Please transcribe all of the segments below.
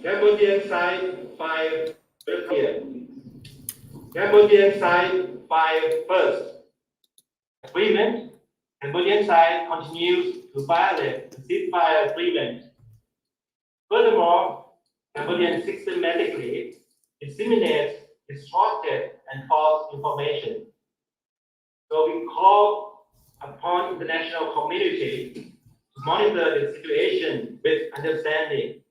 Cambodian side file first. Cambodian side file first. Agreement. Cambodian side continues to violate the ceasefire agreement. Furthermore, Cambodians systematically disseminate distorted and false information. So we call upon international community to monitor the situation with understanding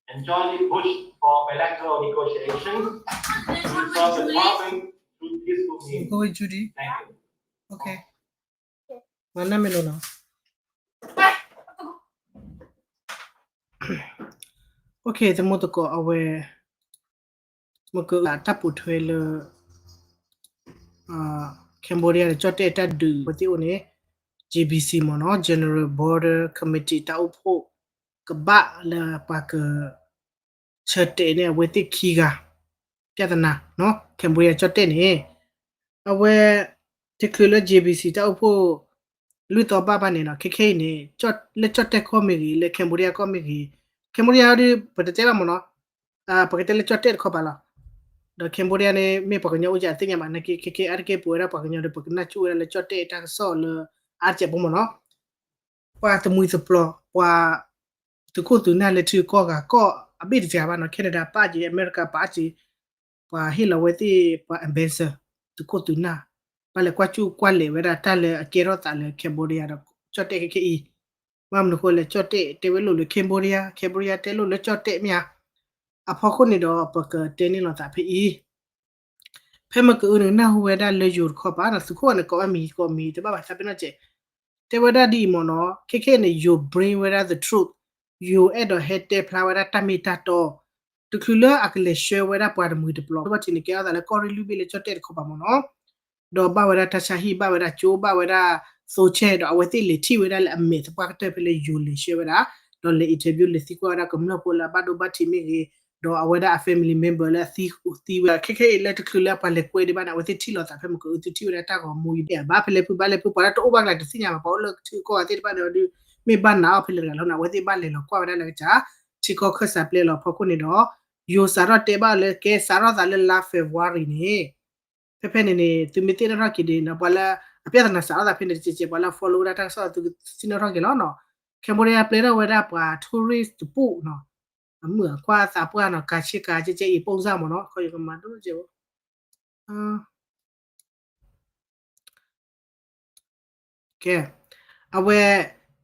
and jointly push for bilateral negotiations to resolve the problem through peaceful means. Thank you. Okay. မနမ့ၢ်လိနီၤ. Okay, သမူသကိးအဝဲ မ့ၢ်ကတၢ်ပိာ်ထွဲလၢ Cambodia ဒီးကၠီၣ်တဲၣ်တၢ်ဒုးအဝဲသ့ၣ်အိၣ်န့ၣ် J B C မ့ၢ်နီၤ General Border Committee တၢ်အိၣ်ဖှိၣ် ကဘၣ်လၢပှၤက ဆၢတဲာ်န့ၣ် အဝဲသ့ၣ်ခံဂၤ ပြဿနာနီၤ Cambodia ကၠီၣ်တဲၣ်န့ၣ် အဝဲ တချုးလၢ J B C တၢ်အိၣ်ဖှိၣ် လွံၢ်သီဘၣ်ဘၣ်န့ၣ်နီၤ ခဲခဲအံၤန့ၣ် လၢကၠီၣ်တဲၣ်ကီၢ်မ့ၢ်ဂ့ၤ လၢ Cambodia ကီၢ်မ့ၢ်ဂ့ၤ Cambodia ဒီး ပတတဲဘၣ်မ့ၢ်နီၤ ပကတဲလၢကၠီၣ်တဲၣ်တခီပၤလီၤ ဒီး Cambodia န့ၣ် မ့ၢ်ပှၤကညီအိၣ်ကၢ်သ့ၣ်ညါဘၣ် နာ်က့ ခဲခဲအါတက့ၢ်ပဝဲဒၣ်ပှၤကညီဒီး ပကနၢ်စူၣ်ဝဲဒၣ်လၢကၠီၣ်တဲၣ်တၢ်ကစီၣ်လၢ အါတကဲးဖိမ့ၢ်နီၤ ပှၤတမှံၤသပျီၤ ပှၤ သုးခိၣ်သုးနၢ်လၢထံဂုၤကီၢ်ဂၤ ကီၢ်အဘ့ၣ်တစှၤဘၣ်နီၤ Canada ပာ်က့ၤ America ပာ်က့ၤ ပှၤဟ့ၣ်လီၤဝဲသ့ၣ် ပှၤ ambassador သုးခိၣ်သုးနၢ် ဘၣ်လဲၤကွၢ်စူၣ်ကွၢ်လဲၤဝဲဒၣ်တၢ်လၢအကဲထီၣ်သးလၢ Cambodia ဒီးကၠီၣ်တဲၣ်ခဲခဲအံၤ ဘၣ်မနုၤဃိလဲၣ် ကၠီၣ်တဲၣ်တဲဝဲလိာ်လၢ Cambodia Cambodia တဲလိာ်လၢကၠီၣ်တဲၣ်မ့ၢ်ဧါ အဖီခိၣ်န့ၣ်ဒီး ပကတဲန့ၢ်လိာ်သးဖဲအံၤ ဖဲမ့ၢ်ကအုန့ၣ် နၢ်ဟူဝဲဒၣ်လၢယိၤတခီပၤနီၤ သုးခိၣ်န့ၣ် ကိးဝဲမံၤကိးမံၤ တဘၣ်ဘၣ်သးပ့ၤနီၣ်စဲး တဲဝဲဒၣ်ဒ်အံၤမ့ၢ်နီၤ ခဲခဲအံၤန့ၣ် ယိၤ bring ဝဲဒၣ် the truth ယိၤအဲၣ်ဒိးဟဲတဲဖျါဝဲဒၣ်တၢ်မ့ၢ်တၢ်တီ တချုးလၢအကလဲၤဆှၢဝဲဒၣ်ပှၤတမှံၤတပျီ ဘၣ်ထံးန့ၣ် ကဲထီၣ်သးလၢကီၢ်ရ့ၣ်လွံၢ်ဘ့ၣ်လၢကၠီၣ်တဲၣ်တခီပၤမ့ၢ်နီၤ ဒီးဘၣ်ဝဲဒၣ်တၢ်ဆါဟံၣ် ဘၣ်ဝဲဒၣ်ကၠိ ဘၣ်ဝဲဒၣ်သိဆဲ ဒီးအဝဲသ့ၣ်လဲၤထံၣ်ဝဲဒၣ်လၢအမဲာ်သပှၢ်ကတၢၢ်ဖဲလၢယိၤလဲၤဆှၢဝဲဒၣ် ဒီးလဲၤ interview လဲၤသံကွၢ်ဝဲဒၣ်ကမျၢၢ်ဖိလၢအဘၣ်ဒိဘၣ်ထံးမ့ၢ်ဂ့ၤ ဒီးအဝဲဒၣ်အ family member လၢအသံသံဝဲ ခဲခဲအံၤလၢတချုးလၢအပှၤလဲၤကွဲဒံးဘၣ်န့ၣ် အဝဲသ့ၣ်ထံၣ်လိာ်သးဖဲမ့ၢ်ကအု သုထံၣ်ဝဲဒၣ်တၢ်ဂီၤမူအံၤ ဘၣ်ဖဲလဲၣ်ဖုဘၣ်လဲၣ်ဖု ပှၤလၢတအိၣ်ဘၣ်ကလၤတသ့ၣ်ညါဘၣ် ပှၤအိၣ်လၢထံဂုၤကီၢ်ဂၤသ့ၣ်တဖၣ်န့ၣ်ဒီး မ့ၢ်ဘၣ်နးအီၤဖဲလဲၣ်တဂၤလီၤန့ၣ် အဝဲသ့ၣ်ဘၣ်လဲၤလီၤကွၢ်ဝဲဒၣ်လၢကစၢ် ထံကီၢ်ခၢၣ်စးပျဲလီၤဖီခိၣ်န့ၣ်ဒီး ယိၤစးထီၣ်တဲဘၣ်လၢကဲစးထီၣ်သးလၢလါ February န့ၣ် ဖဲဖဲန့ၣ်န့ၣ် သုမ့ၢ်သ့ၣ်နီၣ်ထီၣ်က့ၤဒ်န့ၣ် ပှၤလၢအပြဿနာစးထီၣ်သးဖဲန့ၣ်တကဲးကဲး ပှၤလၢအ follow ဝဲဒၣ်တၢ်ကစီၣ် သုသ့ၣ်နီၣ်ထီၣ်က့ၤလီၤနီၤ Cambodia ပျဲထီၣ်ဝဲဒၣ်ပှၤ tourist တပူၤနီၤ အမုၢ်အခွါသးပှၢ်နီၤ ကၤဆ့ကၤကဲကဲအံၤ ပုံစံ မ့ၢ်နီၤ ခီယကမၤဒိၣ်ကဲး ကဲ အဝဲ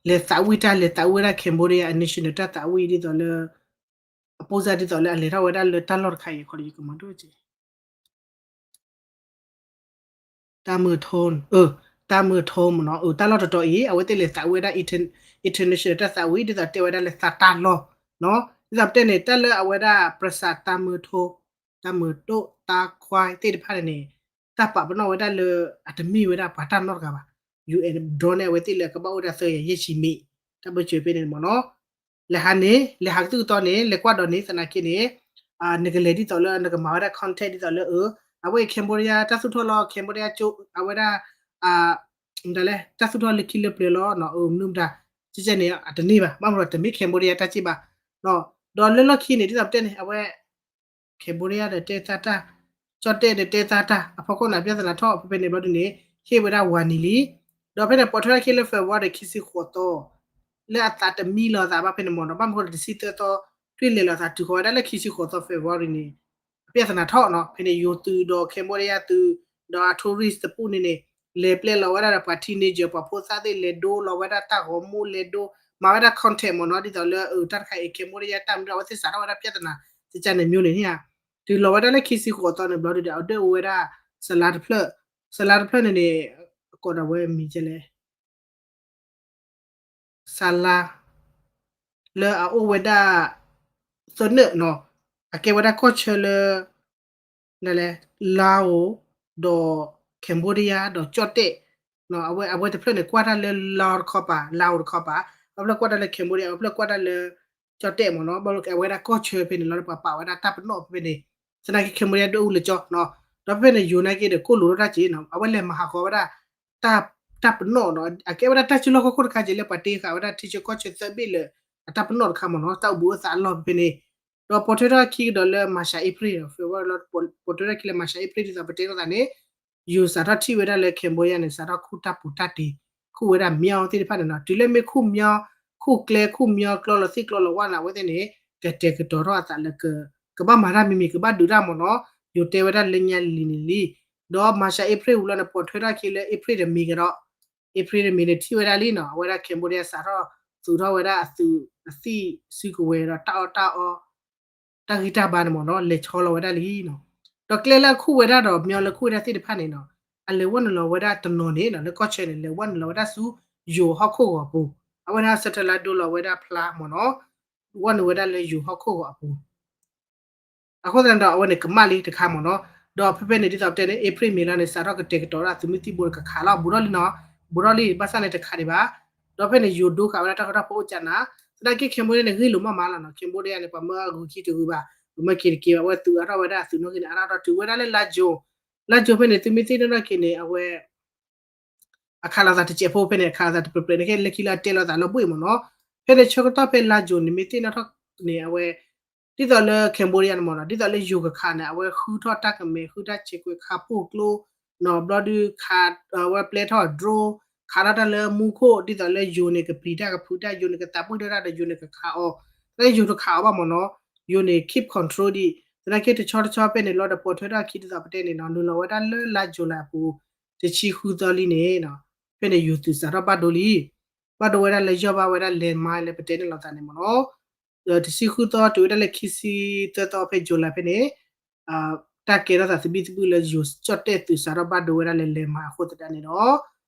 လဲၤသးဝံၣ်တၢ် လဲၤသးဝံၣ်ဝဲဒၣ် Cambodia အ national တၢ်သးဝံၣ်ဒ်သိးလၢ အ ပုံစံ ဒ်သိးလၢအလဲၤထီၣ်ဝဲဒၣ်လၢတၢ်လီၢ်တခါအံၤ ခီယကမၤဒိၣ်ကဲး တၢ်မုာ်ထိ တၢ်မုာ်ထိ မ့ၢ်နီၤ တၢ်လီၢ်တတီၤအံၤ အဝဲသ့ၣ်လဲၤသးဝံၣ်ဝဲဒၣ် international တၢ်သးဝံၣ် ဒ်သိးတဲဝဲဒၣ်လၢသးတၢ်လီၢ် ဒ်သိးပတဲန့ၣ် တၢ်လၢအဝဲဒၣ် ပရၢစး တၢ်မုာ်ထိ တၢ်မုာ်တိၣ် တၢ်ခွါသ့ၣ်တဖၣ်န့ၣ် တၢ်ပာ်ပနီၣ်ဝဲဒၣ်လၢ အတမ့ၢ်ဝဲဒၣ်ပှၤတၢ်နီတဂၤဘၣ် UN drone န့ၣ် အဝဲသ့ၣ်လၢကဘၣ်အိၣ်ဝဲဒၣ်သၢကယၤယဲၢ်ဆံမ့ၢ် တၢ်ဘၢၣ်စၢၤဖဲန့ၣ်မ့ၢ်နီၤ လဲၤဟးန့ၣ် လဲၤဟးကသုၣ်ကသီန့ၣ် လဲၤကွၢ်ဒီးန့ၣ် သနာ်က့န့ၣ် နကလဲၤဒ်သိးလၢ နကမၤဝဲဒၣ် contact ဒ်သိးလၢ အဝဲအံၤ Cambodia တၢ်သူၣ်ထီၣ်လီၤ Cambodia ကၠိ အဝဲဒၣ် မတၤလဲၣ် တၢ်သူၣ်ထီၣ်လၢခံလၢပျၢၤလီၤ မနုၤမတၤ ကဲကဲန့ၣ် အတန့ၢ်ဘၣ် ဘၣ်မနုၤဒီးတမ့ၢ် Cambodia တၢ်စ့ၢ်ဘၣ် ဒီးလၢလီၢ်ခံန့ၣ် ဒ်သိးပတဲန့ၣ် အဝဲ Cambodia ဒီးတဲသးတၢ် ကၠီၣ်တဲၣ်ဒီးတဲသးတၢ် အဖီခိၣ်န့ၣ် ပြဿနာထီၣ်ဖဲဖဲန့ၣ်ဘျီဒ်န့ၣ် ဟ့ၣ်ဝဲဒၣ်ဝၤနံၤလံ ဒီးဖဲန့ၣ် ပိာ်ထွဲထီၣ်ခံလၢ February ဒီးခံဆံဃိးသီ လၢအသးတမံလီၤသးဘၣ်ဖဲန့ၣ်မ့ၢ်နီၤ ဘၣ်မနုၤဃိဒီးတဆံသၢသီ ထွံၣ်လဲၤလီၤသးတုၤဃီၤဝဲဒၣ်လၢခံဆံဃိးသီ February န့ၣ် ပြဿနာထီၣ်နီၤ ဖဲန့ၣ် ယိၤသုးဒီး Cambodia သုး ဒီးအ tourist တပူၤန့ၣ်န့ၣ် လဲၤပျဲလီၤဝဲဒၣ်ဒီးပှၤ teenager ပှၤဖိသၣ်သ့ၣ်လဲၤဒိလီၤဝဲဒၣ်တၢ်ဂီၤမူလဲၤဒိ မၤဝဲဒၣ် contact မ့ၢ်နီၤ ဒ်သိးလၢ တၢ်တခါအံၤ Cambodia တၢ်မနုၤ အဝဲသ့ၣ်စးထီၣ်ဝဲဒၣ်ပြဿနာ ကကန့ၣ် မျိုးန့ၣ်န့ၣ်ဧါ တုၤလီၤဝဲဒၣ်လၢခံဆံဃိးသီန့ၣ်ဘျီဒ်ဒီး အဒွဲၣ်အိၣ်ဝဲဒၣ် စလါတဖျၢၣ် စလါတဖျၢၣ်န့ၣ်န့ၣ် အကိးဒၣ်ဝဲမံၤကဲလဲၣ် စလါ လၢအအိၣ်ဝဲဒၣ် သၢနၢၣ်နီၤ အကဲဝဲဒၣ်ကီၢ်ဆၢလၢ ဒ်လဲၣ် Lao ဒီး Cambodia ဒီးကၠီၣ်တဲၣ် အဝဲ အဝဲတဖျၢၣ်န့ၣ် ကွၢ်တၢ်လၢ Lao တခီပၤ Lao တခီပၤ အဖျၢၣ်ကွၢ်တၢ်လၢ Cambodia အဖျၢၣ်ကွၢ်တၢ်လၢ ကၠီၣ်တဲၣ်မ့ၢ်နီၤ ဘၣ်လၢအဝဲဒၣ်ကီၢ်ဆၢဖဲန့ၣ်လီၤ ပှၤပာ်ဝဲဒၣ်တၢ်ပနီၣ်ဖဲဖဲန့ၣ် သနာ်က့ Cambodia ဒွဲၣ်အူလၢကၠီနီၤ ဒီးဖဲဖဲန့ၣ် ယိၤနာ်က့ဒီး ကိၣ်လိာ်ထီၣ်တၢ်က့နီၤ အဝဲလဲၤမၤဟးဂီၤဝဲဒၣ် တၢ် တၢ်ပနီၣ်နီၤ အကဲဝဲဒၣ်တၢ်စုလီၢ်ခီၣ်ခိၣ်တခါက့လၢပှၤတ့ဃာ်ဝဲဒၣ်ထံဆၢကီၢ်ဆၢသၢဘ့ၣ်လၢ အတၢ်ပနီၣ်တခါမ့ၢ်နီၤ တၢ်အိၣ်ဘှံးအိၣ်သါအလီၢ်ဖဲဖဲန့ၣ် ဒီးပိာ်ထွဲထီၣ်ခံကဒီးလၢ March April ဒီး February လီၤ. ပိာ်ထွဲထီၣ်ခံလၢ March April ဒ်သိးပတဲလိာ်သးန့ၣ် ယိၤစးထီၣ်ထံၣ်ဝဲဒၣ်လၢ Cambodia န့ၣ် စးထီၣ်ခူၣ်တၢ်ပူၤတၢ်တ့ၤ ခူၣ်ဝဲဒၣ်မညီသ့ၣ်တဖၣ်န့ၣ်နီၤ. တုၤလၢမ့ၢ်ခူၣ်မညီ ခူၣ်ကျဲခူၣ်မညီ ကျီလီၤသ့ၣ်ကျီလီၤဝၣ်န့ၣ် အဝဲသ့ၣ်န့ၣ် ကတဲာ်ကတီၤထီၣ်အသးလၢ ကဘၣ်မၤတၢ်မံၤမံၤ ကဘၣ်ဒုးတၢ်မ့ၢ်နီၤ. ယိၤတဲဝဲဒၣ်လၢညါလံၤန့ၣ်လံ. ဒီး March April ဝံၤလီၤန့ၣ် ပိာ်ထွဲထီၣ်ခံလၢ April တမံၤကဒီး April တမံၤန့ၣ် ထံၣ်ဝဲဒၣ်လံနီၤ. အဝဲဒၣ် Cambodia စးထီၣ်သူးထီၣ်ဝဲဒၣ်အသုးအသံၣ်စုကဝဲၤဒီးတၢ်အီၣ်တၢ်အီ တၢ်ဂံၢ်တၢ်ဘါန့ၣ်မ့ၢ်နီၤ လဲၤဆီလီၤဝဲဒၣ်လံနီၤ. ဒီးကျဲလၢအခူၣ်ဝဲဒၣ်ဒီး မညီလၢခူၣ်ဝဲဒၣ်သ့ၣ်တဖၣ်န့ၣ်နီၤ အလဲၤဝဲနုာ်လီၤဝဲဒၣ်တနီၤန့ၣ်နီၤ လၢကီၢ်ဆၢန့ၣ် လဲၤဝဲနုာ်လီၤဝဲဒၣ်ဆူယိၤဟီၣ်ခိၣ်ဂီၤအပူၤ အဝဲဒၣ် satellite ဒိလီၤဝဲဒၣ်ဖျါမ့ၢ်နီၤ ဝဲနုာ်ဝဲဒၣ်လၢယိၤဟီၣ်ခိၣ်ဂီၤအပူၤ အဃိသတးန့ၣ်ဒီး အဝဲန့ၣ်ကမၣ်လံတခါမ့ၢ်နီၤ. ဒီးဖဲဖဲန့ၣ် ဒ်သိးပတဲန့ၣ် April မ့ၢ်လီၤန့ၣ် စးထီၣ်ကတဲာ်ကတီၤဒၣ်သုးမုၢ်သံၣ်ဘိန့ၣ် ကခးလီၤ ဘူးထီၣ်လံနီၤ ဘူးထီၣ်လံ ဘၣ်ဆၣ်န့ၣ်တခးဒံးဘၣ်. ဒီးဖဲန့ၣ် ယိၤဒိဃာ်ဝဲဒၣ်တၢ်ကီတၢ်ဖိအိၣ်ကၠးနၤ သနာ်က့ Cambodia န့ၣ် ဂ့ၢ်လိာ်မးမးလီၤနီၤ Cambodia န့ၣ် ပှၤမၢအဂုၤခံတဂုၤဘၣ် ပမၢက့ၤတက့ၤဘၣ် အဝဲသုးအါထီၣ်ဝဲဒၣ်သုးနီၣ်ဂံၢ်န့ၣ် အါထီၣ်တုၤဝဲဒၣ်လၢလါယိၤ လါယိၤဖဲန့ၣ် သုမ့ၢ်သ့ၣ်နီၣ်ထီၣ်က့ၤန့ၣ် အဝဲ အခးလိာ်သးတစဲးဖိဖဲန့ၣ် အခးလိာ်သးတပျဲၤပျဲၤန့ၣ် ခဲလၢာ်ခံလၢအတဲလိာ်သးလၢဘှ့ၣ်မ့ၢ်နီၤ. ဖဲန့ၣ်ဆၢကတီၢ်ဖဲလါယိၤန့ၣ် မ့ၢ်သ့ၣ်နီၣ်ထီၣ်န့ၣ် အဝဲ ဒ်သိးလၢ Cambodia န့ၣ်မ့ၢ်နီၤ ဒ်သိးလၢယိၤကခးန့ၣ် အဝဲဃုထီၣ်တၢ်ကမဲာ် ဃုတၢ်ဆဲးကွဲး ခးပိၢ်ကျိ နီၤ ဘျီဒုး ခး အဝဲပျဲထီၣ် drone ခးထီၣ်တၢ်လၢမူခိၣ် ဒ်သိးလၢယိၤန့ၣ် ကပျံၤတၢ်ကဖုးတၢ် ယိၤန့ၣ် ကသးပှ့ၢ်ထီၣ်တၢ်ဒီး ယိၤန့ၣ်ကခးအီၤ သနာ်က့ယိၤတခးအီၤဘၣ်မ့ၢ်နီၤ ယိၤန့ၣ် keep control ဒံး သနာ်က့တဆီတဆီဖဲန့ၣ်လီၤဒီး ပိာ်ထွဲထီၣ်အခံဒ်သိးပတဲန့ၣ်နီၤ နုာ်လီၤဝဲဒၣ်လၢလါ July အပူၤ တဆံဃုသီလံန့ၣ် ဖဲန့ၣ်ယိၤသုးစးထီၣ်ဘၣ်ဒိလံ ဘၣ်ဒိဝဲဒၣ်လၢယီၢ်ဘၣ်ဝဲဒၣ် landmine လၢပတဲန့ၣ်လိာ်သးန့ၣ်မ့ၢ်နီၤ တဆံဃုသီတုၤဝဲဒၣ်လၢခံဆံသၢသီဖဲ July ဖဲန့ၣ် တၢ်ကဲထီၣ်သးသဘံၣ်သဘုၣ်လၢယိၤကၠီၣ်တဲၣ်သုးစးထီၣ်ဘၣ်ဒိဝဲဒၣ်လၢ landmine အဃိသတးန့ၣ်ဒီး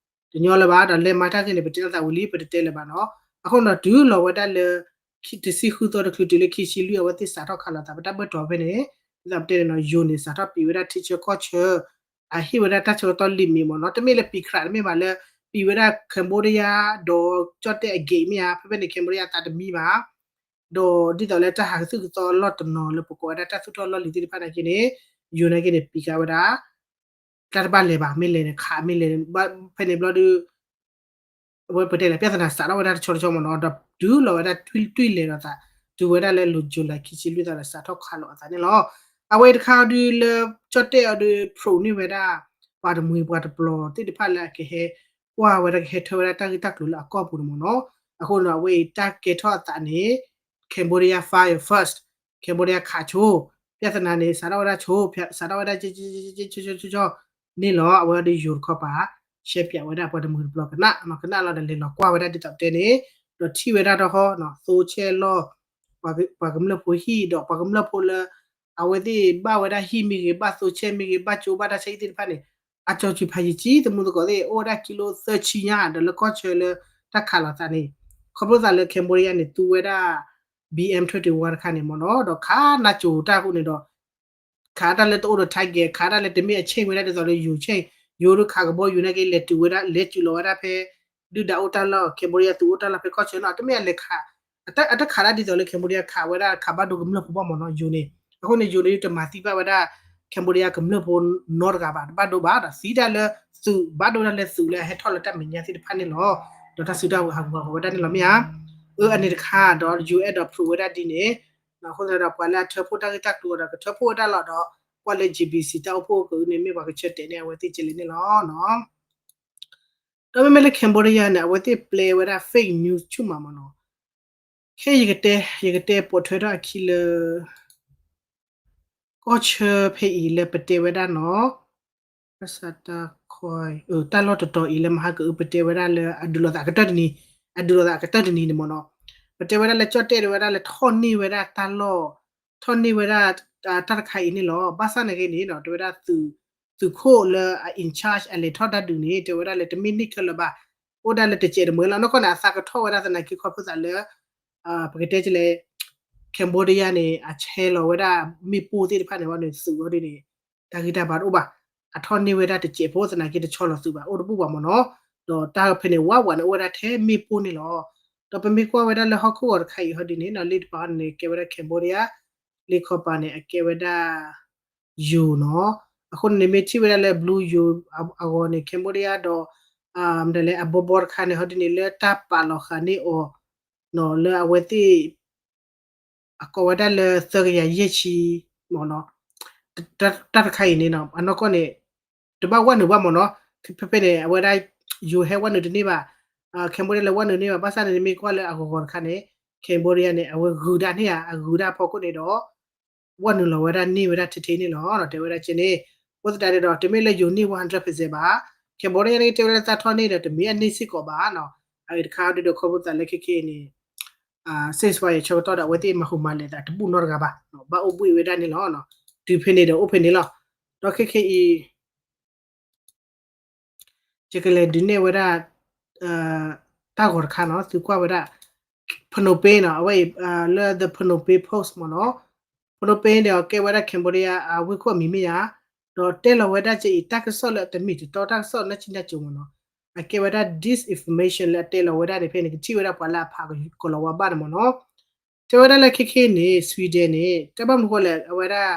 တညီလၢၤဘၣ် ဒီး landmine တၢ်ဂ့ၢ်န့ၣ် ပတဲလိာ်သးဝံၤလံ ပတတဲလၢၤဘၣ်နီၤ အဃိန့ၣ်ဒီးတုၤလီၤဝဲဒၣ်လၢ တဆံဃုသီတချုးတုၤလၢခံဆံလွံၢ် အဝဲသ့ၣ်စးထီၣ်ခးလိာ်သး ပတၢ်ဘၢၣ်တီၤဖဲန့ၣ် ဒ်သိးပတဲန့ၣ်နီၤ ယိၤန့ၣ် စးထီၣ်ပံၤဝဲဒၣ်ထံဆၢကီၢ်ဆၢ အဟ့ၣ်ဝဲဒၣ်တၢ်ဆၢကတီၢ်လံာ်မံၤမ့ၢ်နီၤ တမ့ၢ်လၢပံၤခရးတမ့ၢ်ဘၣ်လၢ ပံၤဝဲဒၣ် Cambodia ဒီးကၠီၣ်တဲၣ်အ gate မ့ၢ်ဧါ ဖဲဖဲန့ၣ် Cambodia သးတမံဘၣ် ဒီးဒ်သိးလၢတၢ်ဟးကသုၣ်ကသီလီၢ်တနီၤလၢပကိးဝဲဒၣ်တၢ်သူၣ်ထီၣ်လီၢ်လံၤသ့ၣ်တဖၣ်နာ်က့န့ၣ် ယိၤနာ်က့န့ၣ် ပံၤဃာ်ဝဲဒၣ် တၢ်တဘၣ်လဲၤဘၣ် မ့ၢ်လဲၤန့ၣ်ခး မ့ၢ်လဲၤ ဖဲန့ၣ်ဘျီဒုး အဝဲပတဲလဲၣ် ပြဿနာစးထီၣ်ဝဲဒၣ်တဆီတဆီမ့ၢ်နီၤ ဒီးတုၤလီၤဝဲဒၣ်တွံၢ်လဲၤဒီးသး တုၤဝဲဒၣ်လၢလိၤ July ခံဆံလွံၢ်သီဒီးစးထီၣ်ခးလိာ်အသးန့ၣ်လီၤ. အဝဲတခါအံၤဒုးလၢ ကၠီၣ်တဲၣ်အံၤဒုး ဖျိးန့ၢ်ဝဲဒၣ် ပှၤတမှံၤပှၤတပျီၤသ့ၣ်တဖၣ်လၢအကဟဲ ကွၢ်ဝဲဒၣ် ကဟဲထၢဝဲဒၣ်တၢ်ဂ့ၢ်တၢ်ကျိၤလၢအကီၢ်ပူၤန့ၣ်မ့ၢ်နီၤ. အဃိန့ၣ်ဒီး အဝဲအံၤတၢ်ကဲထီၣ်အသးန့ၣ် Cambodia fire first, Cambodia ခးဆိ, ပြဿနာန့ၣ် စးထီၣ်ဝဲဒၣ်ဆိ, စးထီၣ်ဝဲဒၣ် ဆိဆိဆိဆိန့ၣ်လီၤ. အဝဲအံၤဒုးယိၤတခီပၤ ရှဲပၠးဝဲဒၣ်ပှၤတမှံၤတပျီၤကနၣ်, ကနၣ်လီၤဒီးလဲၤလီၤကွၢ်ဝဲဒၣ်ဒ်သိးပတဲန့ၣ်, ဒီးထံၣ်ဝဲဒၣ်တၢ်ဃီ, သိဆဲလီၢ် ပှၤကမျၢၢ်ဖိဟံၣ်ဒီးပှၤကမျၢၢ်ဖိလၢ အဝဲသ့ၣ်ဘၣ်ဝဲဒၣ်ဟံၣ်မ့ၢ်ဂ့ၤ, ဘၣ်သိဆဲမ့ၢ်ဂ့ၤ, ဘၣ်ကၠိဘၣ်တၢ်ဆါဟံၣ်သ့ၣ်တဖၣ်န့ၣ်, အကၠီစုၤဖးယံာ်ကံ သမူသကိးသ့ၣ် အိၣ်ဝဲဒၣ်ကံလိသၢဆံညါ ဒီးလၢကီၢ်ဆၢလၢတၢ်ခးလိာ်သးန့ၣ်, ခီဖျိသးလၢ Cambodia န့ၣ် သူဝဲဒၣ် ဘီအမ် twenty-one တခါန့ၣ်မ့ၢ်နီၤ, ဒီးခးနါစိၤတၢ်အဃိန့ၣ်ဒီး ခးတၢ်လၢတအိၣ်ဒီး target, ခးတၢ်လၢတမ့ၢ်အဆဲၣ်ဝဲဒၣ်ဒ်သိးလၢယိၤဆဲၣ်, ယိၤဒုးခးကဘီယူၤနာ်က့ လဲၤတုၤဝဲဒၣ် လဲၤစုးလီၤဝဲဒၣ်ဖဲ ဒုၣ်ဒါအိၣ်တၢ်လီၢ် Cambodia သုးအိၣ်တၢ်လီၢ်ဖဲကီၢ်ဆၢနီၤ, တမ့ၢ်အလဲၤခး, အတၢ်ခးတၢ်ဒ်သိးလၢ Cambodia ခးဝဲဒၣ် ခးဘၣ်ဒိကမျၢၢ်ဖိဘၣ်မ့ၢ်နီၤ ယိၤန့ၣ်, အဃိန့ၣ် ယိၤန့ၣ် တမၤသံဘၣ်ဝဲဒၣ် Cambodia ကမျၢၢ်ဖိနီတဂၤဘၣ်, တဘၣ်ဒိဘၣ်ဒီး သံတၢ်လၢသုး ဘၣ်ဒိတၢ်လၢသုးလၢအဟဲထီၣ်လၢတၢ်မဲာ်ညါသ့ၣ်တဖၣ်န့ၣ်လီၤ. ဒီးတၢ်စုတၢ်ဝဲၤဟးဂူာ်ဟးဂီၤဝဲဒၣ်န့ၣ်လီၤမ့ၢ်ဧါ, အၢ အန့ၣ်တခါဒီး ယူၢ်အ့ၣ် ဒီး approve ဝဲဒၣ်ဒ်န့ၣ်, အဃိသတးဒီး ပှၤလၢအထၢဖှိၣ်တၢ်ဂ့ၢ်တၢ်ကျိၤဒီး ကထၢဖှိၣ်ဝဲဒၣ်လီၤဒီး ကွၢ်လၢ GBC တၢ်အိၣ်ဖှိၣ်ကအုန့ၣ် မ့ၢ်ပှၤကဆၢတဲာ်န့ၢ်အဝဲသ့ၣ်ကလဲာ်န့ၣ်လီၤ. ဒီးမ့မ့ၢ်လၢ Cambodia န့ၣ် အဝဲသ့ၣ်ပျဲဝဲဒၣ် fake news ဆူၣ်မးမ့ၢ်နီၤ, ခဲယကတဲ ယကတဲပိာ်ထွဲထီၣ်အခံလၢ ကီၢ်ဆၢဖဲအံၤလၢပတဲဝဲဒၣ်နီၤ, ဘၣ်ဆၣ်တၢ်ခီ တၢ်လီၢ်တတီၤအံၤလၢမဟါကအု ပတဲဝဲဒၣ်လၢ အဒုးလိာ်သးကတၢၢ်တနံၤ, အဒုးလိာ်သးကတၢၢ်တနံၤန့ၣ်မ့ၢ်နီၤ, ပတဲဝဲဒၣ်လၢကၠီၣ်တဲၣ်တဲဝဲဒၣ်လၢထီၣ်န့ၢ်ဝဲဒၣ်တၢ်လီၢ်, ထီၣ်န့ၢ်ဝဲဒၣ် တၢ်တခါအံၤန့ၣ်လီၤ. ဘၣ်ဆၣ်နာ်က့န့ၣ်နီၤ တဲဝဲဒၣ် သုးခိၣ်လၢအ in charge အလဲၤထီၣ်တၢ်ဒုးန့ၣ် တဲဝဲဒၣ်လၢတမ့ၢ်န့ၢ်ခဲလၢာ်ဘၣ်, အိၣ်ဒၣ်လၢတစဲးတမှဲလီၤ. နီၢ်ကီၢ်န့ၣ် အသးကထီၣ်ဝဲဒၣ်သနာ်က့ခီဖျိသးလၢ ပကတဲကလဲၣ် Cambodia န့ၣ် အဆဲးလီၤဝဲဒၣ်မ့ၣ်ပိၢ်သ့ၣ်တဖၣ်န့ၣ်ဝဲန့ၣ် သုးဝဲဒၣ်န့ၣ် တၢ်ဂံၢ်တၢ်ဘါတအိၣ်ဘၣ်, အထီၣ်န့ၢ်ဝဲဒၣ်တစဲးဖိသနာ်က့တဆီလီၤသုးဘၣ် အိၣ်တဘူၣ်ဘၣ်မ့ၢ်နီၤ, ဒီးတၢ်ဖဲန့ၣ် ဝးဝးန့ၣ် အိၣ်ဝဲဒၣ်ထဲမ့ၣ်ပိၢ်န့ၣ်လီၤ. ဒီးပမ့ၢ်ကွၢ်ဝဲဒၣ်လၢဟီၣ်ခိၣ်ဂီၤတခါအံၤဟီဒ်န့ၣ်နီၤ လ့တပၤန့ၣ် ကဲဝဲဒၣ် Cambodia, လ့ခီပၤန့ၣ် အကဲဝဲဒၣ် ယိၤနီၤ, အဃိန့ၣ် မ့ၢ်ထံၣ်ဝဲဒၣ်လၢ blue ယိၤအဂီၤန့ၣ် Cambodia ဒီး မတၤလဲၣ် အဘီဘီတခါန့ၣ် ဟီဒ်န့ၣ် လၢတၢ်ပာ်လီၤဃာ်န့ၢ်အီၤ လၢအဝဲသ့ၣ် အကိးဝဲဒၣ်လၢသၢကယၤယဲၢ်ဆံမ့ၢ်နီၤ, တၢ်တခါအံၤန့ၣ်နီၤ အနီၢ်ကီၢ်န့ၣ် တဘၣ်ဝဲနုာ်ဘၣ်မ့ၢ်နီၤ, ဖဲဖဲန့ၣ် အဝဲဒၣ် ယိၤ ဟဲဝဲနုာ်တန့ၢ်ဘၣ်, Cambodia လဲၤဝဲနုာ်န့ၢ်ဘၣ်, ဘၣ်ဆၣ်န့ၣ် နမ့ၢ်ကွၢ်လၢအဂီၤဂီၤတခါန့ၣ် Cambodia န့ၣ် အဝဲဂုၤဒၣ်န့ၢ်ဧါ, အဂုၤဒၣ်ဖီခိၣ်န့ၣ်ဒီး ဝဲနုာ်လီၤဝဲဒၣ်န့ၢ်ဝဲဒၣ်ထဲထဲန့ၣ်လီၤ. တဲဝဲဒၣ်ကဲန့ၣ် အဃိသတးန့ၣ်ဒီး တမ့ၢ်လၢယိၤန့ၢ်ဝဲ hundred percent ဘၣ်, Cambodia န့ၣ် တဲဝဲဒၣ်သးထီၣ်န့ၢ်ဒီး တမ့ၢ်အန့ၢ်စ့ၢ်ကီးဘၣ်နီၤ. အအံၤတခါဒ်ဒီးခီဖျိသးလၢခဲခဲအံၤန့ၣ် ceasefire ဆၢကတီၢ်ဒီးအဝဲသ့ၣ်မၤဟူးမၤလဲၤသးတဘူၣ်နီတဂၤဘၣ်, ဘၣ်အိၣ်ဘှံးဝဲဒၣ်န့ၣ်လီၤ. တုၤဖဲန့ၣ်ဒီးအိၣ်ဖဲန့ၣ်လီၤ. ဒီးခဲခဲအံၤ ယကလဲၤဒုးနဲၣ်ဝဲဒၣ် တၢ်ဂီၤတခါနီၤ, သုကွၢ်ဝဲဒၣ် Phnom Penh နီၤ, အဝဲအံၤ လၢ The Phnom Penh Post မ့ၢ်နီၤ, Phnom Penh ဒီးကဲဝဲဒၣ် Cambodia အဝ့ၢ်ခိၣ်အမံၤမ့ၢ်ဧါ, ဒီးတဲလီၤဝဲဒၣ်ကဲအံၤ တၢ်ကစီၣ်လၢတမ့ၢ်တတီ တၢ်ကစီၣ်နၢ်ဆံနၢ်ကၠိမ့ၢ်နီၤ, အကဲဝဲဒၣ် disinformation လၢအတဲလီၤဝဲဒၣ်န့ၣ် ဖဲန့ၣ် ကထံၣ်ဝဲဒၣ်ပှၤလၢအဖးကလီၤဝါဘၣ်န့ၣ်မ့ၢ်နီၤ. တဲဝဲဒၣ်လၢခဲခဲအံၤန့ၣ် Sweden န့ၣ် တၢ်ဘၣ်မနုၤဃိလဲၣ် အဝဲဒၣ်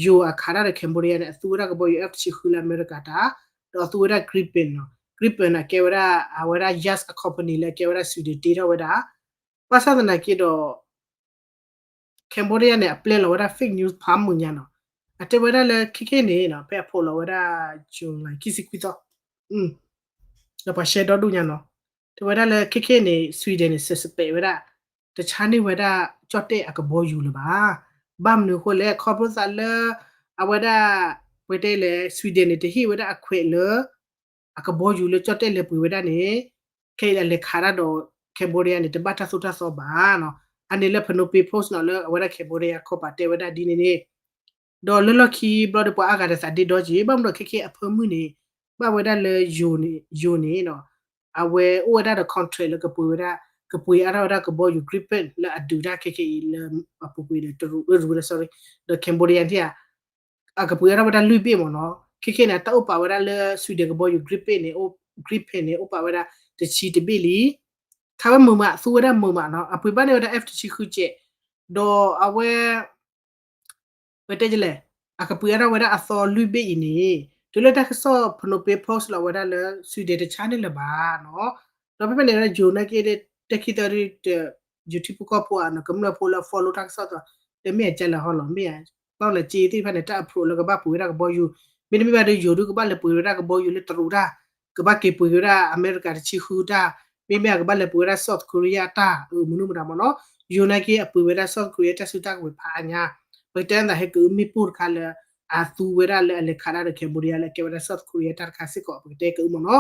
ယိၤအခးတၢ်ဒီး Cambodia န့ၣ် အသူဝဲဒၣ်ကဘီယူၤ F တဆံဃုလၢအမဲရကၤတၢ်, ဒီးအသူဝဲဒၣ် Gripen နီၤ, Gripen န့ၣ် ကဲဝဲဒၣ် အဝဲဒၣ် JAS အ company လၢအကဲဝဲဒၣ် Sweden တ့ထီၣ်ဝဲဒၣ်, ဘၣ်ဆၣ်သနာ်က့ဒီး Cambodia န့ၣ် အပျဲလီၤဝဲဒၣ် fake news ဖးမုာ်ညါနီၤ, အတဲဝဲဒၣ်လၢခဲခဲန့ၣ် ဖဲအဖိးလီၤဝဲဒၣ် July ခံဆံခွံသီ ဒီးပှၤ share ဒီဒူၣ်ညါနီၤ, တဲဝဲဒၣ်လၢခဲခဲန့ၣ် Sweden န့ၣ် suspect ဝဲဒၣ် တဆါန့ၢ်ဝဲဒၣ် ကၠီၣ်တဲၣ်အကဘီယူၤလၢၤဘၣ်. ဘၣ်မနုၤအဃိလဲၣ် ခီဖျိသးလၢ အဝဲဒၣ် ပတဲလဲၣ် Sweden န့ၣ် တဟ့ၣ်ဝဲဒၣ်အခွဲးလၢ အကဘီယူၤလၢကၠီၣ်တဲၣ်လဲၤပှ့ၤဝဲဒၣ်န့ၣ် ခဲအံၤအလဲၤခးတၢ်ဒီး Cambodia န့ၣ် တဘၣ်တၢ်သိၣ်တၢ်သီဘၣ်နီၤ. အန့ၣ်လၢ Phnom Penh Post နီၤ လၢအဝဲဒၣ် Cambodia ခီပၤတဲဝဲဒၣ်ဒ်န့ၣ်န့ၣ် ဒီးလၢလီၢ်ခံဘျီဒီးပှၤအါဂၤတသးဒ့ဒီက့ၤ ဘၣ်မနုၤခဲခဲအဖၢမုၢ်န့ၣ် ဘၣ်ဝဲဒၣ်လၢယိၤန့ၣ် ယိၤန့ၣ်နီၤ အဝဲအိၣ်ဝဲဒၣ်ဒီး contract လၢကပှ့ၤဝဲဒၣ် ကပှ့ၤအါထီၣ်ဝဲဒၣ်ကဘီယူၤ Gripen လၢအဒုးတၢ်ခဲခဲအံၤလၢအပူၤကွံာ်ဒီးတရူး sorry ဒီး Cambodia န့ၣ်ဧါ အကပှ့ၤအါထီၣ်ဝဲဒၣ်လွံၢ်ဘ့ၣ်မ့ၢ်နီၤ. ခဲခဲန့ၣ် တၢ်အိၣ်ပာ်ဝဲဒၣ်လၢ Sweden ကဘီယူၤ Gripen န့ၣ် Gripen န့ၣ် အိၣ်ပာ်ဝဲဒၣ်တဆံတဘ့ၣ်လံ. ခးဝဲမုာ်မး သူဝဲဒၣ်မုာ်မးနီၤ အပှ့ၤဘၣ်န့ၢ်ဝဲဒၣ် F တဆံဃုကဲး ဒီးအဝဲ ပတဲလဲၣ် အကပှ့ၤအါထီၣ်ဝဲဒၣ်အသီလွံၢ်ဘ့ၣ်အံၤန့ၣ် တုၤလၢတၢ်ကစီၣ် Phnom Penh Post လီၤဝဲဒၣ်လၢ Sweden တဆါန့ၢ်လၢၤဘၣ်နီၤ. ဒီးဖဲဖဲန့ၣ် ယိၤနာ်က့ တၢ်ခံသီ YouTube ကီၢ်ဖိဧါနီၤ ကမျၢၢ်ဖိလၢအ follow တၢ်ကစီၣ်သီ တမ့ၢ်အကဲလဲၣ်ဟီလီၤ မ့ၢ်ဧါ ဘၣ်လၢက့သ့ၣ်တဖၣ်န့ၣ် တၢ် approve လၢကဘၣ်ပှ့ၤဝဲဒၣ်ကဘီယူၤ မ့တမ့ၢ်ဘၣ်ဒီး ယိၤဒုကဘၣ်လဲၤပှ့ၤဝဲဒၣ်ကဘီယူၤလၢတရူးတၢ် ကဘၣ်က့ၤပှ့ၤဝဲဒၣ်အမဲရကၤတဆံဃုတၢ် မ့မ့ၢ်အကဘၣ်လဲၤပှ့ၤဝဲဒၣ် South Korea တၢ် မနုၤမတၤမ့ၢ်နီၤ. ယိၤနာ်က့အပှ့ၤဝဲဒၣ် South Korea တၢ်စုတၢ်ကဝဲၤဖးအါညါ ပကတဲသးဟဲက့ၤအမ့ၣ်ပိၢ်တခါလၢ အသူဝဲဒၣ်လၢအလဲၤခးဒၣ်ဒီး Cambodia လၢအကဲဝဲဒၣ် South Korea တၢ်တခါစ့ၢ်ကီး ပကတဲက့ၤအမ့ၢ်နီၤ.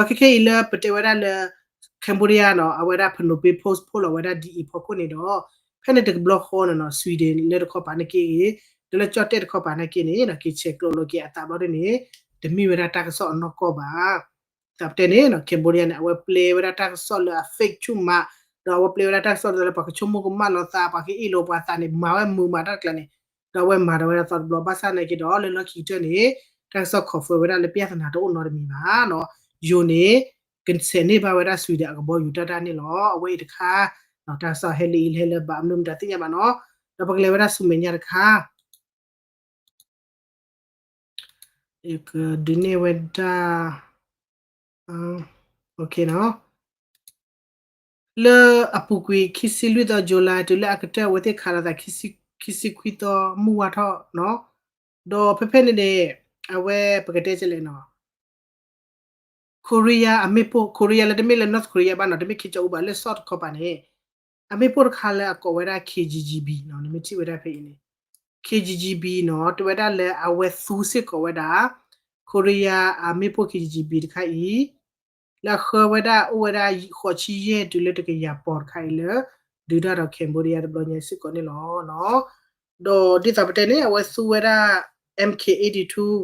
ဒီးခဲခဲအံၤလၢပတဲဝဲဒၣ်လၢ Cambodia နီၤ အဝဲဒၣ် Phnom Penh Post ဖိးလီၤဝဲဒၣ်ဒ်အံၤဖီခိၣ်န့ၣ်ဒီး ဖဲန့ၣ်တကဘျီဃီန့ၣ်နီၤ Sweden လၢတခီပၤနာ်က့ဂ့ၤ ဒီးလၢကၠီၣ်တဲၣ်တခီပၤနာ်က့န့ၣ်နီၤ က့ၤဆဲးကျိးလိာ်က့ၤအသးဘျီဒ်န့ၣ် တမ့ၢ်ဝဲဒၣ်တၢ်ကစီၣ်အနီၢ်ကီၢ်ဘၣ်. သးပတဲန့ၣ်နီၤ Cambodia န့ၣ် အဝဲပျဲဝဲဒၣ်တၢ်ကစီၣ်လၢအ fake ဆူၣ်မး ဒီးအဝဲပျဲဝဲဒၣ်တၢ်ကစီၣ်လၢပှၤကဆိကမိၣ်ကမၣ်လီၤသး ပှၤကအ့ၣ်လိာ်ပှၤသးန့ၣ် မၤဝဲမုာ်မးတၢ်တကျါန့ၣ် ဒီးအဝဲမၤဒီးဝဲဒၣ်သီတဘျီ ဘၣ်ဆၣ်နာ်က့ဒီး လၢလီၢ်ခံကတၢၢ်န့ၣ် တၢ်ကစီၣ် confirm ဝဲဒၣ်လၢ ပြဿနာ တအိၣ်နီတမံၤဘၣ်နီၤ ယိၤန့ၣ် ကဆဲးန့ၢ်ဘၣ်ဝဲဒၣ် Sweden အကဘီယူၤတၢ်တၢ်န့ၣ်လီၤ. အဝဲအံၤတခါ တၢ်ကစီၣ်ဟဲလၢအံၤလၢဟဲလၢဘၣ် မနုၤမတၤသ့ၣ်ညါဘၣ်နီၤ ဒီးပကလဲၤဝဲဒၣ်ဆူမဲာ်ညါတခါ ယကဒုးနဲၣ်ဝဲဒၣ် လၢအပူၤကွံာ်ခံဆံလွံၢ်သီ July တုၤလၢအကတၢၢ်အဝဲသ့ၣ်ခးလိာ်သး ခံဆံခွံသီမုၢ်ဝါထီၣ်နီၤ ဒီးဖဲဖဲန့ၣ်န့ၣ် အဝဲပကတဲကလဲၣ်နီၤ Korea အမ့ၣ်ပိၢ် Korea လၢတမ့ၢ်လၢ North Korea ဘၣ်နီၤ တမ့ၢ် Kim Jong Un ဘၣ် လၢ South တခီပၤန့ၣ် အမ့ၣ်ပိၢ်တခါလၢအကိးဝဲဒၣ် K G G B နီၤ နမ့ၢ်ထံၣ်ဝဲဒၣ်ဖဲအံၤန့ၣ် K G G B နီၤ တဲဝဲဒၣ်လၢအဝဲသူစ့ၢ်ကီးဝဲဒၣ် Korea အမ့ၣ်ပိၢ် K G G B တခါအံၤ လၢအဃၢဝဲဒၣ်အိၣ်ဝဲဒၣ်ဃိးဆံယဲၢ်တုၤလၢတကယၤပီၤတခါအံၤလၢ ဒုးတၢ်ဒီး Cambodia တဘျီညါစ့ၢ်ကီးန့ၣ်လီၤ. ဒီးဒ်သိးပတဲန့ၣ် အဝဲသူဝဲဒၣ် M K eighty-two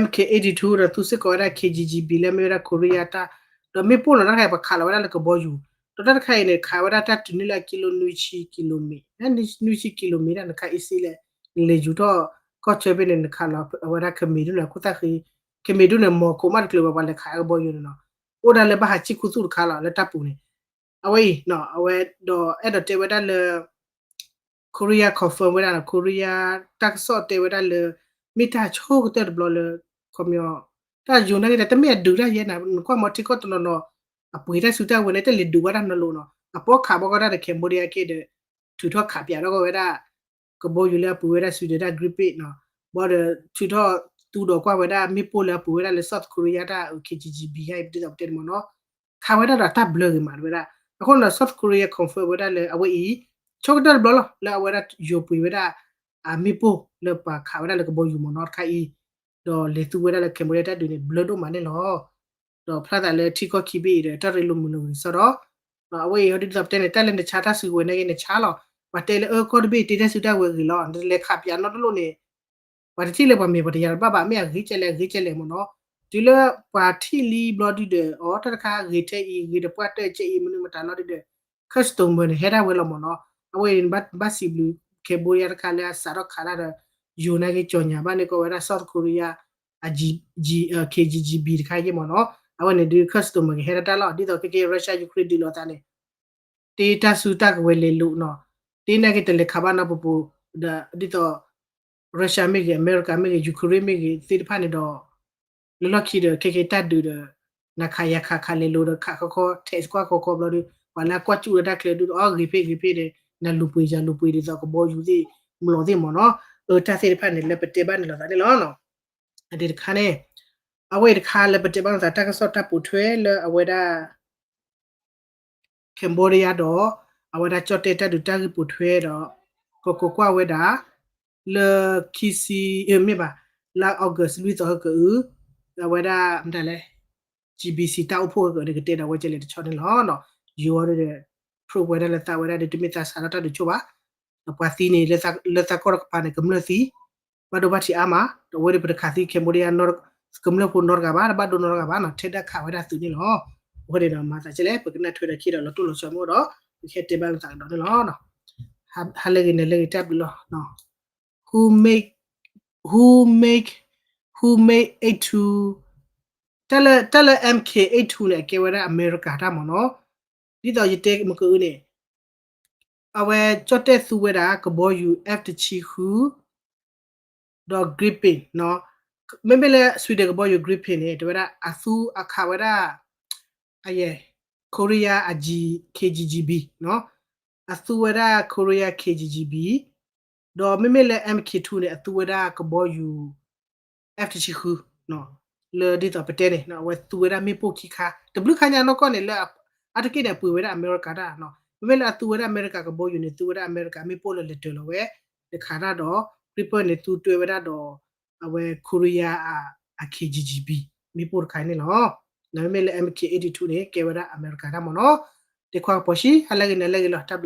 M K eighty-two ဒီးသူစ့ၢ်ကီးဝဲဒၣ် K G G B လၢမ့ၢ်ဝဲဒၣ် Korea တၢ် ဒီးမ့ၣ်ပိၢ်နီၤ တၢ်တခါအံၤပှၤခးလီၤဝဲဒၣ်လၢကဘီယူၤ ဒီးတၢ်တခါအံၤန့ၣ် ခးဝဲဒၣ်တၢ်တုၤန့ၢ်လၢအကံလိ နွံဆံ kilometer နွံဆံ kilometer တၢ်နခး easy လဲၣ် နလဲၤယူၤထီၣ် ကီၢ်ဆၢဖဲန့ၣ် နခးလီၤအဝဲဒၣ် ခမ့ၢ်ဒူၣ်န့ၣ် ခိၣ်သၣ်ဃံ ခမ့ၢ်ဒူၣ်န့ၣ် မီၤခိးမးတချုးဘၣ် ပှၤလဲၤခးအကဘီယူၤန့ၣ်နီၤ အိၣ်ဒၣ်လၢဘၣ်ဟးစံၣ်ခူသူၣ်တခါလီၤ လၢတၢ်ပူၤန့ၣ် အဝဲအံၤ အဝဲဒီးအဲၣ်ဒိးတဲဝဲဒၣ်လၢ Korea confirm ဝဲဒၣ်နီၤ Korea တၢ်ကစီၣ်တဲဝဲဒၣ်လၢ မ့ၢ်တၢ်ဆိကတၢၢ်တဘျီလၢ ခီပညီ တၢ်ယိၤနာ်က့ဒီး တမ့ၢ်အဒုးတၢ်ယဲနၤ နကွၢ်မီၤထံကီၢ်တနီၤနီၤ အပှ့ၤတၢ်စုတၢ်ဝဲၤန့ၣ် တလဲၤဒုးဘၣ်တၢ်နီတလိၤနီၤ အပိာ်ခးဘၣ်ကီးတၢ်ဒီး Cambodia က့ဒီး ထုးထီၣ်ခးပၠးထီၣ်ကီးဝဲဒၣ် ကဘီယူၤလၢအပှ့ၤဝဲဒၣ် Sweden တၢ် Gripen နီၤ, ဘၣ်ဒီးထုးထီၣ်သူဒီးကွၢ်ဝဲဒၣ်မ့ၣ်ပိၢ်လၢအပှ့ၤဝဲဒၣ်လၢ South Korea တၢ် K G G B ဟဲအံၤဒ်သိးပတဲန့ၣ်မ့ၢ်နီၤ, ခးဝဲဒၣ်ဒီးတၢ်ဘျၢဂ့ၤမးတဝဲဒၣ်. အဃိန့ၣ်ဒီး South Korea confirm ဝဲဒၣ်လၢအဝဲအံၤ ဆိကတၢၢ်တဘျီလီၤ လၢအဝဲဒၣ်ယိၤပှ့ၤဝဲဒၣ် အမ့ၣ်ပိၢ်လၢပှၤခးဝဲဒၣ်လၢကဘီယူၤမ့ၢ်နီၤတခါအံၤ, ဒီးလဲၤသူဝဲဒၣ်လၢ Cambodia တၢ်ဒုးန့ၣ် ဘျၢဒိၣ်မးန့ၣ်လီၤ. ဒီးဖျါသးလၢထံကီၢ်ခံဘ့ၣ်အံၤဒီး တၢ်ရ့လိာ်မုာ်လိာ်ဂ့ၤကစီဒီး, အဝဲအံၤဒ်သိးပတဲန့ၣ် တၢ်လၢနဆါတၢ်စုကဝဲၤန့ၣ်ဂ့ၤ နဆါလီၤ. ပှၤတဲလၢအၢကီၢ်တဘ့ၣ်တ့တၢ်စုတၢ်ဝဲၤဂ့ၤလီၤ နတလဲၤခးပၠးနီတလိၣ်န့ၣ် ပှၤတထံၣ်လၢပှၤမဲာ်ပှၤတယၤတဘၣ်ဘၣ် မ့ၢ်အဂ့ၤကဲလဲၣ် အဂ့ၤကဲလဲၣ်မ့ၢ်နီၤ. တုၤလၢပှၤထံၣ်လံဘျီဒုဒီး အီ တၢ်တခါဂ့ၤထဲအံၤ ဂ့ၤဒီးပှၢ်တၢၢ်ကဲအံၤ မနုၤမတၤလီၤဒုဒီး customer န့ၣ် ဟဲဒၣ်ဝဲလီၤမ့ၢ်နီၤ. အဝဲအံၤဘၣ်စံးဘျုး Cambodia တခါလၢအစးထီၣ်ခးတၢ်ဒီး ယိၤန့ၣ်ဂ့ၤ ကြေညာဘၣ်န့ၣ်ကီးဝဲဒၣ် South Korea အ K G G B တခါအံၤမ့ၢ်နီၤ. အဝဲန့ၣ်ဒု customer ကဟဲဒၣ်တၢ်လီၤ ဒ်သိးခဲကဲ Russia Ukraine ဒုးလိာ်သးန့ၣ် တ့တၢ်စုတၢ်ကဝဲၤလဲၤလိာ် တ့န့ၣ်ဂ့ၤ တလဲၤခးဘၣ်နီတပူၤပူၤ ဒီးဒ်သိး Russia မ့ၢ်ဂ့ၤ America မ့ၢ်ဂ့ၤ Ukraine မ့ၢ်ဂ့ၤသ့ၣ်တဖၣ်န့ၣ်ဒီး လၢလီၢ်ခံဒီး ခဲကဲတၢ်ဒုးဒီး နခးယၤခး ခးလဲၤလိာ်ဒီးခးခီခီ tax ကွၢ်ခီခီဘျီဒီး ပှၤလၢကွၢ်ကၠူၣ်လၢတၢ်ချၢဒုဒီး အီ ဂ့ၤဖ့ဂ့ၤဖ့ဒီး နလူၤပှ့ၤယၤလူၤပှ့ၤဒ်သိးကဘီယူၤသ့ၣ် မျိာ်သ့ၣ်မ့ၢ်နီၤ. အၢ တၢ်သ့ၣ်တဖၣ်န့ၣ်လၢပတဲဘၣ်န့ၣ်လီၤသးန့ၣ်လီၤ. အဒ့တခါန့ၣ် အဝဲအံၤတခါလၢပတဲဘၣ်လိာ်သး တၢ်ကစီၣ်တၢ်ပိာ်ထွဲလၢအဝဲဒၣ် Cambodia ဒီး အဝဲဒၣ်ကၠီၣ်တဲၣ်တၢ်ဒုးတၢ်ဂ့ၢ်ပိာ်ထွဲဒီး ကကိးကွၢ်ဝဲဒၣ် လၢခံဆံ မ့ၢ်ဘၣ် လါ August လွံၢ်သီဟကအု အဝဲဒၣ်မတၤလဲၣ် G B C တၢ်အိၣ်ဖှိၣ်ဟကအုန့ၣ် ကတဲဒီးဝဲကလဲၤတဆီန့ၣ်လီၤ. ယိၤအီၤဒီး prove ဝဲဒၣ်လၢသးဝဲဒၣ်ဒီး တမ့ၢ်သးစးထီၣ်တၢ်ဒုးဆိဘၣ် ဒီးပှၤသံန့ၣ် လၢသးကီၢ်တကပၤန့ၣ် ကမျၢၢ်သံ ဘၣ်ဒိဘၣ်ထံးအါမး ဒီးအဝဲဒီးပတခးသံ Cambodia ကမျၢၢ်ဖိနီတဂၤဘၣ် တဘၣ်ဒိနီတဂၤဘၣ်နီၤ ထဲဒၣ်ခးဝဲဒၣ်သုးန့ၣ်လီၤ. အဃိန့ၣ်ဒီးမၤသးကဲလဲၣ် ပကနၣ်ထွဲဒီးခံဒီးလီၤတိၢ်လီၤဆီမ့ၢ်ဒီး ပကဟဲတဲဘၣ်လိာ်သးကဒီးန့ၣ်လီၤ. ဟါလၢဂ့ၤန့ၣ်လၢဂ့ၤတၢ်ဘျုးလီၤ. Who make who make who make eight two တၢ်လၢ တၢ်လၢ M K eight two န့ၣ် အကဲဝဲဒၣ်အမဲရကၤတၢ်မ့ၢ်နီၤ. ဒ်သိးယတဲမ့ၢ်ကအုန့ၣ် အဝဲကၠီၣ်တဲၣ်သူဝဲဒၣ်ကဘီယူၤ F တဆံဃု ဒီး Gripen နီၤ. မ့မ့ၢ်လၢ Sweden ကဘီယူၤ Gripen န့ၣ် တဲဝဲဒၣ်အသူအခးဝဲဒၣ် အယဲၢ် Korea အ G K G G B နီၤ. အသူဝဲဒၣ် Korea K G G B ဒီးမ့မ့ၢ်လၢ M K two န့ၣ် အသူဝဲဒၣ်ကဘီယူၤ F တဆံဃု လၢဒ်သိးပတဲန့ၣ် အဝဲသူဝဲဒၣ်မ့ၣ်ပိၢ်ခံခါ တဘျုးခါညါနီၢ်ကီၢ်န့ၣ်လၢ အါတက့ၢ်န့ၣ် အပှ့ၤဝဲဒၣ်အမဲရကၤတၢ်နီၤ. မ့မ့ၢ်လၢအသူဝဲဒၣ်အမဲရကၤကဘီယူၤန့ၣ် သူဝဲဒၣ်အမဲရကၤမ့ၣ်ပိၢ်လၢလဲၤတၢၤလီၤဝဲ တခးတၢ်ဒီး Gripen န့ၣ် သူတွဲဝဲဒၣ်ဒီး အဝဲ Korea အ K G G B မ့ၣ်ပိၢ်တခါန့ၣ်လီၤ. မ့မ့ၢ်လၢ M K eighty-two န့ၣ် ကဲဝဲဒၣ်အမဲရကၤတၢ်မ့ၢ်နီၤ. ဒ့ခွါကပီၤဆံး ဟါလၢဂ့ၤန့ၣ်လၢဂ့ၤလီၤ တၢ်ဘျုး